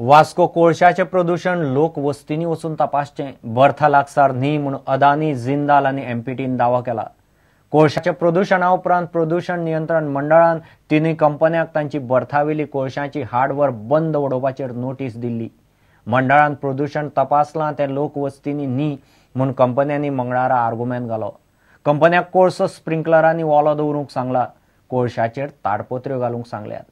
वास्को कोळशाचें प्रदूशण लोक वस्तींनी वचून तपासचें, बर्था लागसार न्ही म्हूण अदानी, जिंदाल आनी एमपीटीन दावो केला. कोळशाच्या प्रदूशणा उपरांत प्रदूशण नियंत्रण मंडळान तिनूय कंपन्यांक तांची बर्थावेली कोळशाची हाडवर बंद उडोवपाचेर नोटीस दिल्ली. मंडळान प्रदूशण तपासलां तें लोकवस्तींनी न्ही म्हूण कंपन्यांनी मंगळारा आर्गुमेंत घालो. कंपन्यांक कोळसो स्प्रिंकलरांनी ओलो दवरूंक सांगला, कोळशाचेर ताडपत्र्यो घालूंक सांगल्यात.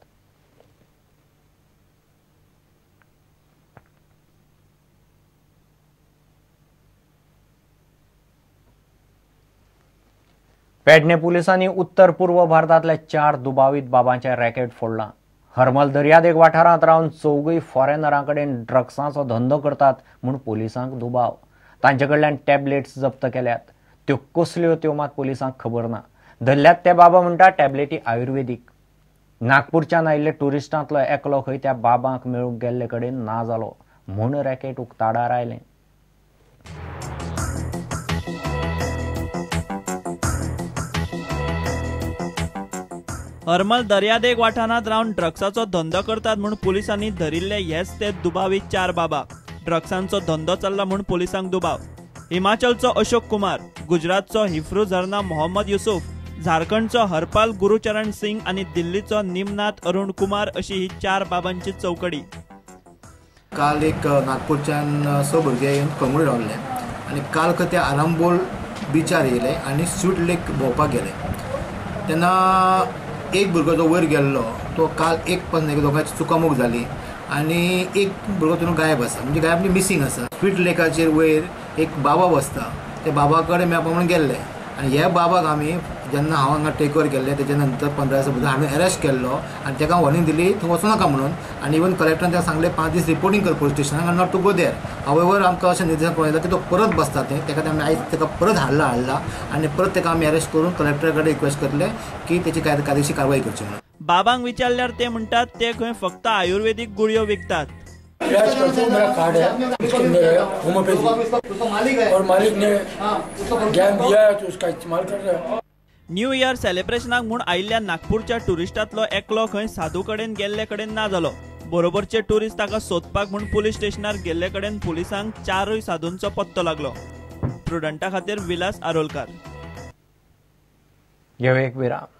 पेडणे पुलिसांनी उत्तर पूर्व भारतांतल्या 4 दुबावीत बाबांचें रॅकेट फोडलां. हरमल दर्यादेग वाठारांत रावन चौगूय फॉरेनरां कडेन ड्रग्सांचो धंदो करतात म्हूण पुलिसांक दुबाव. तांचे कडल्यान टॅबलेट्स जप्त केल्यात. त्यो कसल्यो त्यो मात पुलिसांक खबर ना. धरल्यात ते बाबा म्हणटा टॅबलेटी आयुर्वेदीक. नागपूरच्यान आयिल्ले ट्युरिस्टांतलो एकलो खंय त्या बाबांक मेळूंक गेल्ले कडेन ना जालो म्हूण रॅकेट उक्ताडार आयलें. हरमल दर्यादेग वाठारांत रावन ड्रग्साचो धंदो करतात म्हूण पुलिसांनी धरिल्ले हेच ते दुबावीत 4 बाबा. ड्रग्सांचो धंदो चल्ला म्हूण पुलिसांक दुबाव. हिमाचलचो अशोक कुमार, गुजरातचो हिफ्रू झरना मोहम्मद युसुफ, झारखंडचो हरपाल गुरुचरण सिंग आनी दिल्लीचो निमनाथ अरुण कुमार अशी ही 4 बाबांची चौकडी. काल एक नागपूरच्यान 6 भुरगे येवन कळंगूट रावले आनी काल ते आरांबोल बिचार येयले आनी स्वीट लेक भोंवपाक गेले. तेन्ना एक भुरगो जो वयर गेल्लो तो काल एक पण दोगांची चुकामूक जाली आनी एक भुरगो तितून गायब आसा, म्हणजे गायब म्हणजे मिसींग आसा. स्वीट लेकाचेर वयर एक बाबा बसता, त्या बाबा कडेन मेळपा म्हणून गेल्ले आनी ह्या बाबाक आमी जेन्ना हांव हांगा टेक ओवर केल्लें तेच्या नंतर 15 दिसां भितर हांवें अरेस्ट केल्लो आनी ताका वॉर्निंग दिली थंय वचूं नाका म्हणून. आनी इवन कलेक्टरान ताका सांगलें 5 दीस रिपोर्टिंग कर पुलीस स्टेशनाक आनी not to go there. However आमकां अशें निर्देश कळ्ळें की तो परत बसता तें ताका आमी आयज ताका परत हाडला आनी परत ताका आमी अरेस्ट करून कलेक्टरा कडेन रिक्वेस्ट करले की तेची कायदेशीर कारवाई करची म्हणून. बाबांक विचारल्यार ते म्हणटात ते खंय फक्त आयुर्वेदीक गुळयो विकतात. इलाज करते हूँ, मेरा कार्ड है, उसके अंदर है होम्योपैथी और मालिक ने ज्ञान दिया है तो उसका इस्तेमाल कर रहे हैं. न्यू इयर सेलिब्रेशनाक म्हूण आयिल्ल्या नागपूरच्या ट्युरिस्टांतलो एकलो खंय साधू कडेन गेल्ले कडेन ना जालो. बरोबरचे ट्युरिस्ट ताका सोदपाक म्हूण पुलीस स्टेशनार गेल्ले कडेन पुलिसांक 4 साधूंचो पत्तो लागलो. प्रुडंटा खातीर विलास आरोलकार. घेवया एक विराम.